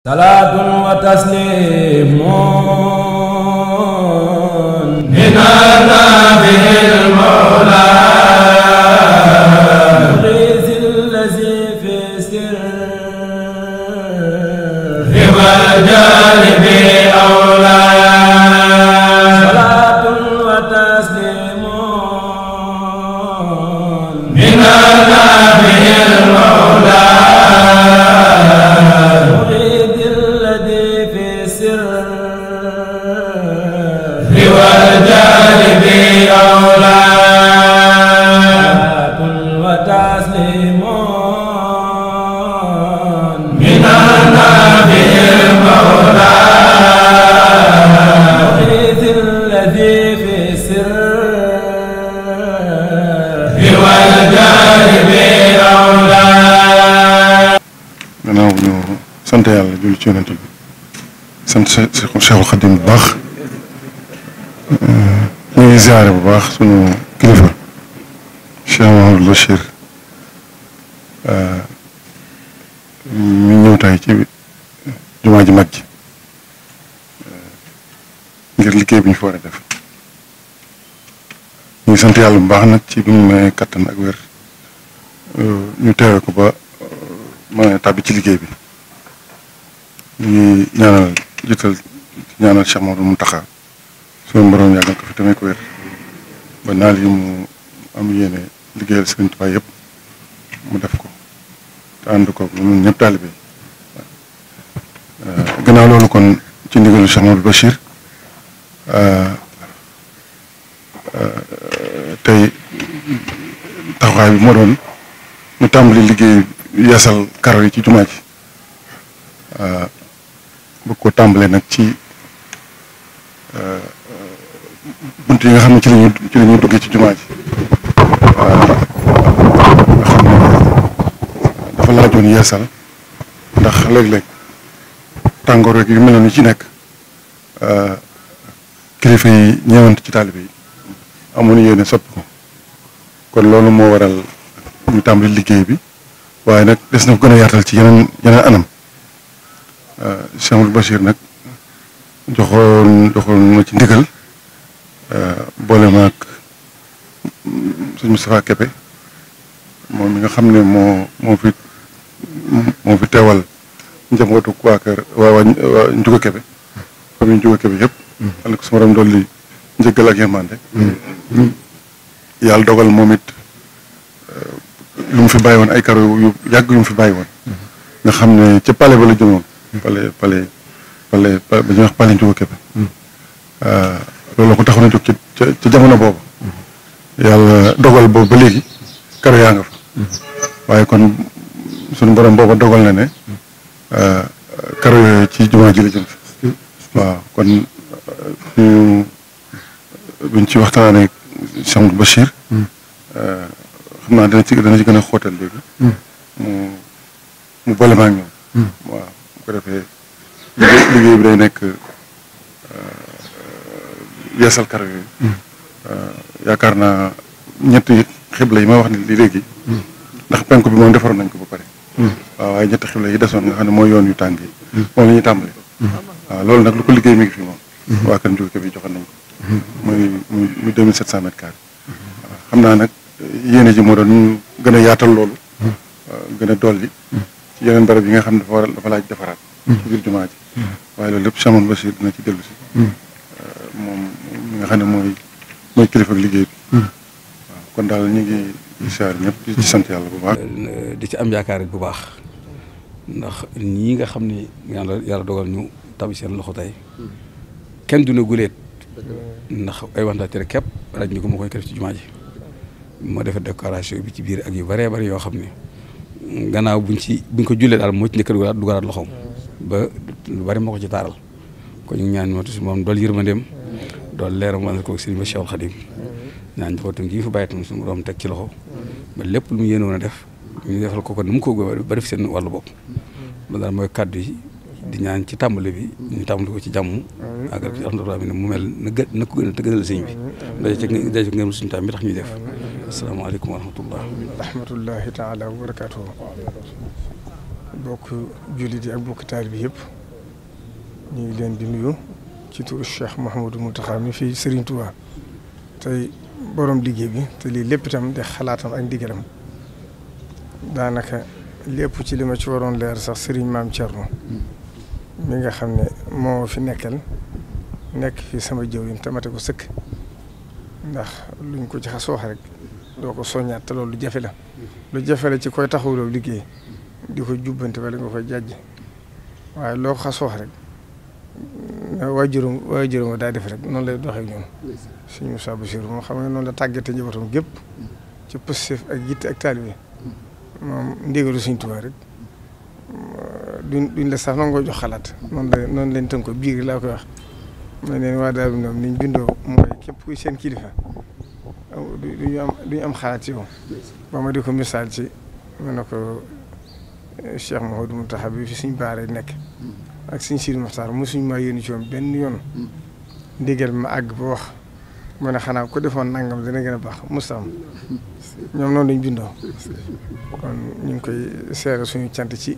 salaatun wa tasliimun mina nabiyil mawlaa muxizil lazii fi sirri wal jaanibi awlaa salaatun wa tasliimun mina nabiyil mawlaa gannaaw ñu sant yàlla julli ci yonent bi sant Cheikhul Khadim bu baax ñu ngi ziare bu baax sunu kilifa Cheikh Mouhamadou Bachir mi ñëw tey ci jumaa ji mag ji ngir liggéey bi ñu fa war a def ñu ngi sant yàlla bu baax nag ci bi mu may kattan ak wér ñu teewe ko ba mën a tàbbi ci liggéey bi ñu ngi ñaanal jiital ñaanal Cheikh Mouhamadou Mountakha suñu borom yàggal ko fi tamit ko wér ba naal yi mu am yéene liggéeyal Sëriñ Tuubaa yëpp mu def ko te ànd ko ñun ñëpp taalibe gannaaw loolu kon ci ndigalu Cheikh Mouhamadou Bachir tey taxawaay bi moo doon ñu tàmbali liggéey yeesal karo yi ci jumaa ji bëgg ko tàmbalee nag ci bunt yi nga xam ne ci la ñuy duggee ci jumaa ji nga xam ne dafa laajoon yeesal ndax léeg-léeg tàngoor rek yu mel ni ci nekk kilifa yi ñëwant ci taalibe yi amoon yéene soppi ko kon loolu moo waral ñu tàmbali liggéey bi waaye nag des na ko gën a yaatal ci yeneen anam Cheikh Mouhamadou Bachir nag joxoon ma ci ndigal boole ma ak sëñ Moustapha Kébé moom mi nga xam ne moo fi teewal njabootu waa kër waa Njuga Kébé famille Njuga Kébé yëpp xam ne ko sama ram dolli njëggal ak yërmande yàlla dogal moom it lu mu fi bàyyi woon ay karo yu yàgg yu mu fi bàyyi woon nga xam ne ca pale ba la jëmoon pale ba ñuy wax pale Njuga Kébé loolu ko taxoon a jóg ca jamono boobu yàlla dogal boobu ba léegi karo yaa nga fa waaye kon suñu borom booba dogal na ne karo yooyu ci jumaa ji la jëm fi waaw kon buñ ci waxtaanee Cheikh Mouhamadou Bachir xam naa dana ci gën a xóotal léegi mu boole ma ak ñoom waaw bu ko defee liggéey bi day nekk yeesal karo yooyu yaakaar naa ñetti xibla yi ma wax ne li léegi ndax penku bi moom defaroon nañ ko ba pare waaw waaye ñetti xibla yi desoon nga xam ne mooy yoon yu tàng yi moom la ñuy tàmbali waaw loolu nag lu ko liggéey mi ngi fi moom waa kër Njuga Kébé joxoon nañ ko muy 2700 mètres carrés waaw xam naa nag yéene ji moo doon ñu gën a yaatal loolu gën a dolli ci yeneen barab yi nga xam ne dafa laaj defaraat ci biir jumaa ji waaye loolu lépp Cheikh Mouhamadou Bachir dina ci dellu si moom mi nga xam ne mooy kilifa ak liggéey bi waaw kon daal ñu ngi siyaar ñëpp di ci sant yàlla bu baax di ci am yaakaar bu baax ndax ñii nga xam ne yàlla dogal ñu tabi seen loxo tey kenn du ne guleet ndax ay wantaatire képp raj ñu ko moo koy def ci jumaa ji moo defee décoration bi ci biir ak yu bëree bëri yoo xam ne gannaaw buñ ko jullee daal moo ci njëkk a dugalaat loxoom ba lu bëri moo ko ci taaral kon ñu ñaan moo tuuti moom dool yërmandeem dool leeram wàll ko sëriñ ba Cheikhul Khadim ñaan njabootam gi fi bàyyi tam suñu borom teg ci loxo ba lépp lu mu yéene woon a def ñu defal ko nu mu ko ba def seen wàllu bopp loolu daal mooy kàddu yi di ñaan ci tàmbali bi ñu tàmbali ko ci jàmm ak alhamdulilah ne mu mel na ko gën a tëggalal sëñ bi daje ci ngeen suñu tam bi tax ñuy def asalaamaaleykum wa rahmatullahi taala wa barakatuhu bokk jullit yi ak bokk taalibe bi yëpp ñu ngi leen di nuyu ci turu Cheikh Mouhamadou Mountakha mi fii Serigne Touba tey borom liggéey bi te lii lépp itam de xalaatam ak ndigalam daanaka lépp ci li ma ci waroon leer sax Serigne Maam Thierno mi nga xam ne moo fi nekk fi sama jëwriñ tamate ko sëkk ndax luñ ko ci xas wax rek doo ko soññaat te loolu lu jafe la ci koy taxawloo liggéey di ko jubbante wala nga koy jàjj waaye loo ko xas wax rek waajuram daa def rek noonu lay doxee ñoom suñu Moussa Bachir moom xam nga noonu la tàggate njabootam gépp ci pëstef ak yitte ak taalibe moom ndégalu Sëriñ Tuubaa rek duñ la sax nangoo jox xalaat noonu lañ tënk ko biir laa koy wax ma ne waa daal ñoom niñ bindoo mooy képp kuy seen kilifa duñu am xalaat ci yow ba ma di ko misaal ci ma ne ko Cheikh Mouhamadou Mountakha bi fi suñ baaree nekk ak suñ Sidi Moxtaar mosuñ maa yónni ci moom benn yoon ndigal ma àgg ba wax mu ne xanaa ko defoon nangam dina gën a baax musta am ñoom noonu lañ bindoo kon ñu ngi koy seere suñu cant ci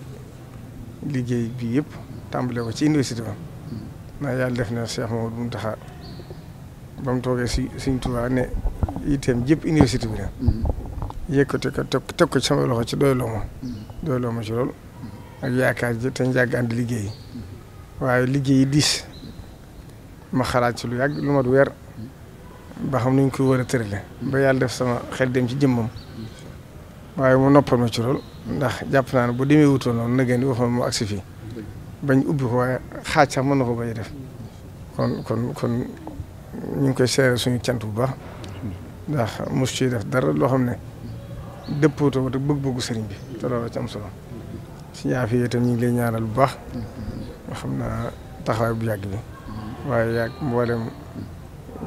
liggéey bi yëpp tàmbale ko ci université ba ndax yàlla def na Cheikh Mouhamadou Mountakha ba mu toogee si Sëriñ Tuubaa ne itam jëpp université bi la yëkkati ko teg ko ci sama loxo ci doyloo ma ci loolu ak yaakaar ji te njàgg ànd liggéey waaye liggéey yi diis ma xalaat ci lu yàgg lu mat weer ba xam nuñ ko war a tërale ba yàlla def sama xel dem ci jëmmam waaye mu noppal ma ci loolu ndax jàpp naa ne bu demee wutoon noonu na ngeen di waxoon mu agsi fii bañ ubbi ko waaye xaaj sax mën na ko bañ a def kon ñu ngi koy seere suñu cant bu baax ndax mos ci def dara loo xam ne dëppootoo te bëgg-bëggu sëriñ bi te loolu ci am solo si ñaafi itam ñu ngi lay ñaanal bu baax nga xam naa taxawaay bu yàgg bi waaye yàgg mboolem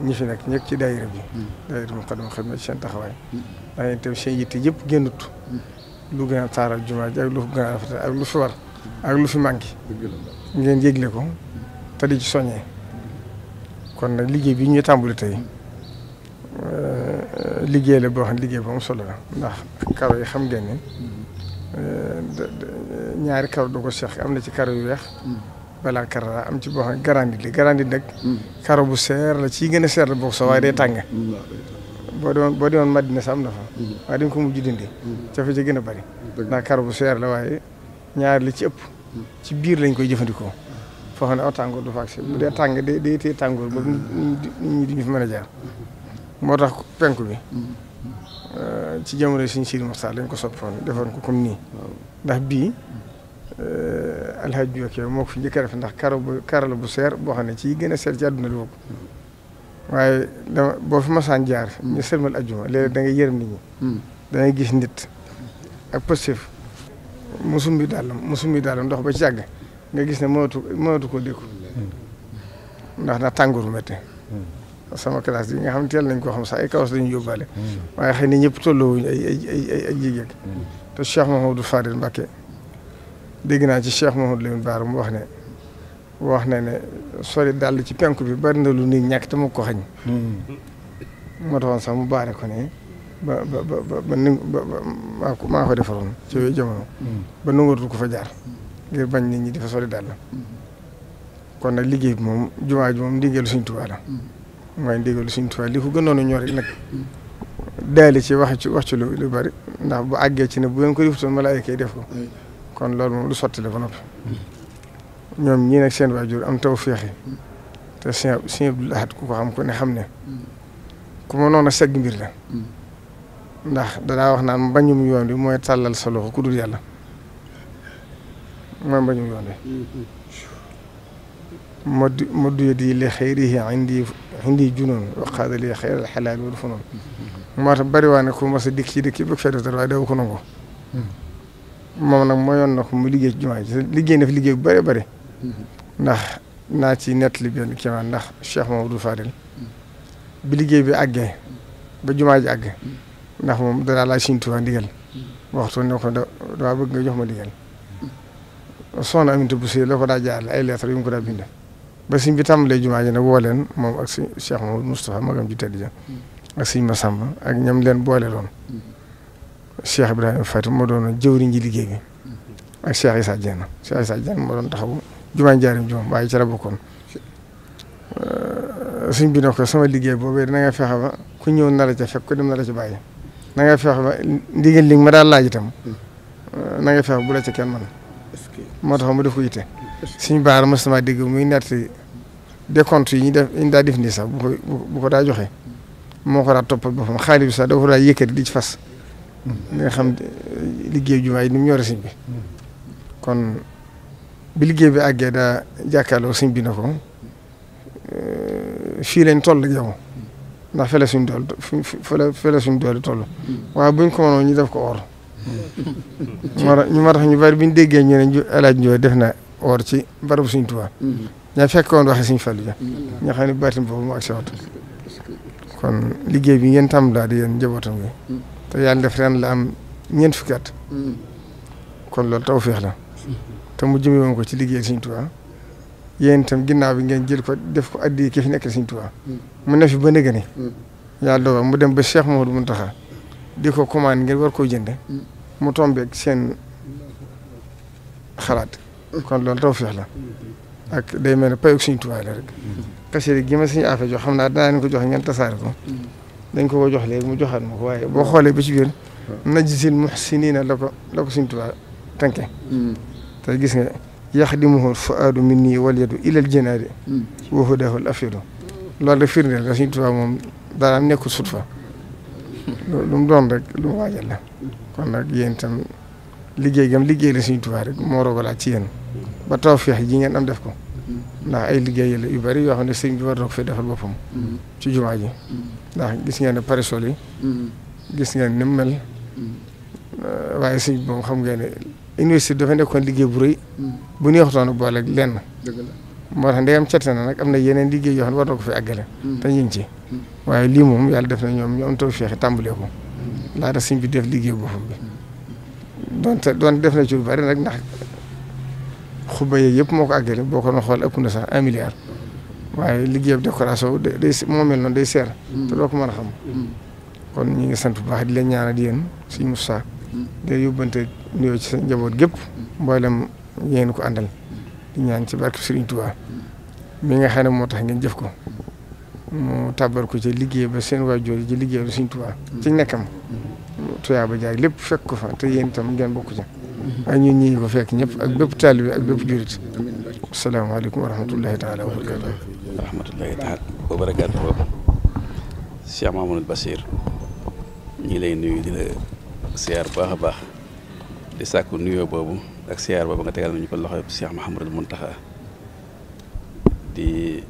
ñi fi nekk ñëpp ci daayira bi daayira Moukhaddamatoul Khidma ci seen taxawaay waaye itam seen yitte yëpp génnut lu gën a taaral jumaa ji ak lu gën a rafetal ak lu fi war ak lu fi manqué ngeen yëgle ko te di ci soññee kon nag liggéey bi ñu tàmbali tey liggéey la boo xam ne liggéey bu am solo la ndax karo yi xam ngeen ne ñaari karo du ko seex am na ci karo yu weex balaa karo am ci boo xam ne garandi nag karo bu seer la ci gën a seer la bokk sax waaye day tàng boo demoon Madina sax am na fa waaye dañ ko mujj dindi ca fa ci gën a bari ndax karo bu seer la waaye ñaari li ci ëpp ci biir lañ koy jëfandikoo foo xam ne aw tàngoor du fa agsi bu dee tàng day téye tàngoor ba nit ñi duñu fi mën a jaar moo tax penku bi ci jamono suñu Sidi Moxtaar lañ ko soppoon defoon ko comme nii ndax bii alxaj bi ak yow moo ko fi njëkk a def ndax karo la bu seer boo xam ne ci gën a seer ci àdduna li bokk waaye boo fi masaan jaar ñu sërmal ajjuma léeg-léeg da ngay yërëm nit ñi da ngay gis nit ak positif musum bi daalam ndox ba ci yàgg nga gis ne mënatu ko dékku ndax tàngooru métti sama classe yi nga xam ne teel nañ koo xam sax ay kawas dañu yóbbaale waaye xëy na ñëpp tolloowuñu ay yéeg-yéeg te Cheikh Mouhamadou Fadil Mbacké dégg naa ci Cheikh Mouhamadou Lamine Bara mu wax ne sori dàll ci penku bi bari na lu nit ñàkk te mu ko xañ moo taxoon sax mu baare ko ne maa ko defaroon ci yooyu jamono ba nangootul ko fa jaar ngir bañ nit ñi di fa sori dàll kon nag liggéey bi moom jumaa ji moom ndigalu Sëriñ Tuubaa la mooy ndigalu Sëriñ Tuubaa li ko gënoon a ñor rek nag daali ci wax ci lu bari ndax bu àggee ci ne bu ngeen ko defutoon malaayika yi def ko kon loolu moom lu sotti la ba noppi ñoom ñii nag seen waajur am taw féexe te Sëriñ Abdul Ahad ku ko xam ko ne xam ne ku ma noon a segg mbir la ndax danaa wax naan mbañum yoon wi mooy tàllal sa loxo ku dul yàlla mooy mbañum yoon wi moddu yadi li xayrihi indi junoon waqaada li xayral xalaal wal funoon moo tax bari waa ne ku mas a dikk ci dëkk yi bëgg fee def dara waaye daw ko nangu moom nag mooyoon na ko mu liggéey ci jumaa ji liggéey na fi liggéey bu bari bari ndax naa ci nettali benn kéemaan ndax Cheikh Mamadou Fadil bi liggéey bi àggee ba jumaa ji àgg ndax moom danaa laaj Sëriñ Tuubaa ndigal waxtu ne ko dama bëgg nga jox ma ndigal soxna Aminata Bousso la ko daa jaarale ay lettres yu mu ko daa bind ba sëñ bi tàmbalee jumaa ji nag woo leen moom ak si Cheikh Mamadou Moustapha magam ji tedd ja ak sëñ Massamba ak ñam leen boole loon Cheikh Ibrahima Faty moo doon jëwriñ ji liggéey bi ak Cheikh Issa Diène moo doon taxawu jumaa Njaaréem jumaa waaye ci la bokkoon. Sëñ bi ne ko sama liggéey boobee na nga fexe ba ku ñëw na la ca fekk ku dem na la ca bàyyi na nga fexe ba ndigal li ma daal laaj itam na nga fexe bu la ca kenn mën moo tax mu def ko yitte. Sëñ Baara mos na maa dégg muy netti décompte yi ñu daa def nii sax bu ko daa joxe moo ko daa toppal boppam xaalis bi sax da ko daa yëkkati di ci fas nga xam liggéey jumaa yi ni mu ñore sëñ bi kon bi liggéey bi àggee daa jàkkaarloo sëñ bi na ko fii lañ toll ak yow ndax fële suñ dool fële suñ doole toll waaye buñ ko mënoon ñu def ko or moo tax ñu bari biñ déggee ñu ne alaaj Njoor def na or ci barabu Sëñ Tuubaa ñaa fekkoon waxe Sëñ Fallu ja ñoo xam ne baatim boobu mu ak sewat kon liggéey bi ngeen tam daal di yéen njabootam gi te yàlla def ren la am ñeent fukki at kon loolu tawfeex la te mu jëme woon ko ci liggéey Sëñ Tuubaa yéen itam ginnaaw bi ngeen jël ko def ko addi ki fi nekk Sëñ Tuubaa mu ne fi ba nëgë ni yàlla dogal mu dem ba Cheikh Mouhamadou Mountakha di ko commande ngeen war koo jënde mu tombeek seen xalaat kon loolu tawfeex la ak day mel ne payug Sëñ Tuubaa la rek xasida gi ma suñu affaire jox xam naa danaa leen ko jox ngeen tasaare ko dañ ko jox léegi mu joxaat ma ko waaye boo xoolee ba ci biir najzil muhsiniina la ko Sëñ Tuubaa tànke te gis nga yaxdimuhu fuaadu minni wal yadu ilal jinaadi wa hudahu al afidu loolu de firndeel la Sëñ Tuubaa moom daanaam nekkul sut fa lu mu doon rek lu mu waajal la kon nag yéen itam liggéey la Sëñ Tuubaa rek moo rogalaat ci yéen ba tawfeex ji ngeen am def ko ndax ay liggéey la yu bari yoo xam ne sëñ bi war na ko fee defal boppam ci jumaa ji ndax gis ngeen ne parasol yi gis ngeen ni mu mel waaye sëñ bi moom xam ngeen ne université dafa nekkoon liggéey bu rëy bu neexutoon a boole lenn moo tax ndegam cete na nag am na yeneen liggéey yoo xam ne war na ko fi àggale te ñu ngi ci waaye lii moom yàlla def na ñoom ñu am tawfeex tàmbalee ko laata sëñ bi def liggéey boppam bi doon def na ci lu bari nag ndax xuba yeeg yëpp moo ko àggale boo ko doon xool ëpp na sax 1 milliard waaye liggéey bi décoration day moo mel noonu day seer te doo ko mën a xam kon ñu ngi sant bu baax di leen ñaanal yéen Sëñ Moussa day yóbbante nuyoo ci sa njaboot gépp mboolem yéen ko àndal di ñaan ci barke Sëriñ Tuubaa mi nga xam ne moo tax ngeen jëf ko mu tàbbal ko ci liggéey ba seen waajur ci liggéey ba Sëriñ Tuubaa ci nekkam tuyaa ba jaay lépp fekk ko fa te yéen itam ngeen bokk ci ak ñun ñi ko fekk ñëpp ak bépp taalibe ak bépp jurit asalaamaaleykum wa rahmatullahi taala wa barakaatu wa rahmatullahi taala wa barakaatu Cheikh Mamadou Bachir ñu ngi lay nuyu di la siyaar baax a baax di sàkku nuyoo boobu ak siyaar boobu nga tegal nañu ko loxo Cheikh Mouhamadou Mountakha di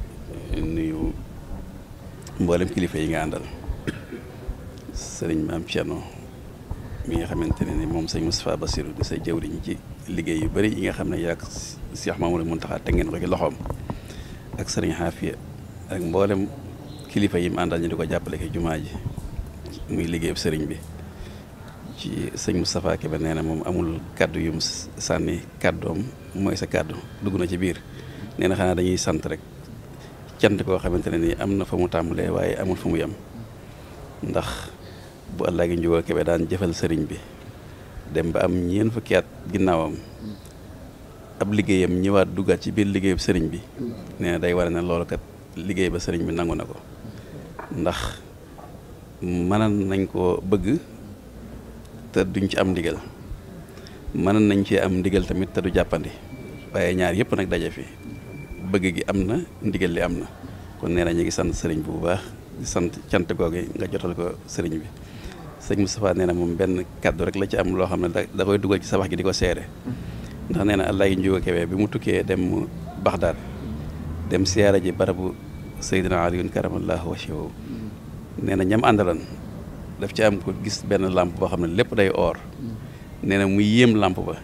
nuyu mboolem kilifa yi nga àndal sëriñ Maam Thierno mi nga xamante ne ni moom sëñ Moustapha Bassirou di sa jëwriñ ci liggéey yu bari yi nga xam ne yaa Cheikh Mamadou Mountakha te ngeen ko ci loxoom ak sëriñ Xaafiya ak mboolem kilifa yi mu àndal ñu di ko jàppale ci jumaa ji muy liggéeyub sëriñ bi ci sëñ Moustapha Kébé nee na moom amul kaddu yu mu sànni kaddoom mooy sa kaddu dugg na ci biir nee na xanaa dañuy sant rek cant koo xamante ne ni am na fa mu tàmbalee waaye amul fa mu yem ndax bu Allaaji Njuga Kebe daan jëfal sëriñ bi dem ba am ñeent fukki at ginnaawam ab liggéeyam ñëwaat duggaat ci biir liggéeyub sëriñ bi nee na day war ne loolu kat liggéey ba sëriñ bi nangu na ko ndax mënan nañ koo bëgg te duñ ci am ndigal mënan nañ ci am ndigal tamit te du jàppandi waaye ñaar yëpp nag daje fi bëgg gi am na ndigal li am na kon nee na ñu ngi sant sëriñ bi bu baax di sant cant googu nga jotal ko sëriñ bi sëñ Moustapha nee na moom benn kàddu rek la ci am loo xam ne da koy dugal ci sabax gi di ko seere ndax nee na Allaaji Njuga Kebe bi mu tukkee dem Baxdaad dem siyaara ji barabu Seydina Aliyun karamallahu wajhahu nee na ñam àndalan daf ci am ko gis benn làmp boo xam ne lépp day oor nee na muy yéem làmp ba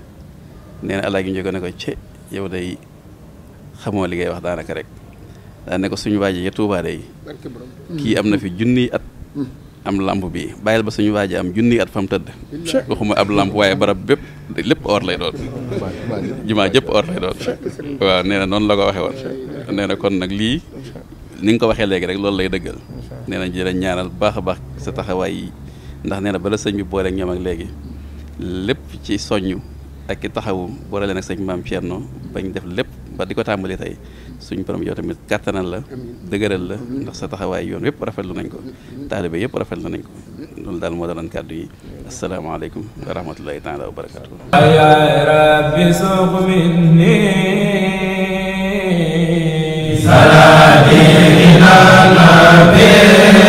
nee na Allaaji Njuga ne ko ci yow day xamoo li ngay wax daanaka rek daa ne ko suñu waaji ya Tuubaa day kii am na fi junniy at am lamp bi bàyyil ba suñu waaji am junniy at fa mu tëdd waxuma ab lamp waaye barab bépp lépp or lay doon jumaa jëpp or lay doon waaw nee na noonu la ko waxee woon nee na kon nag lii ni nga ko waxee léegi rek loolu lay dëggal nee na jërë ñaanal baax a baax sa taxawaay yi ndax nee na bala sëñ bi booleeg ñoom ak léegi lépp ci soññu ak ki taxawu boole nag sëñ maam Thierno bañ def lépp ba di ko tàmbali tey suñ borom yow tamit kàttanal la dëgëral la ndax sa taxawaay yoon yëpp rafetlu nañ ko taalibe yëpp rafetlu nañ ko loolu daal moo doon kàddu yi asalaamaaleykum wa rahmatullahi taala wa barakatuh ya rabbi suq minni salati ila nabi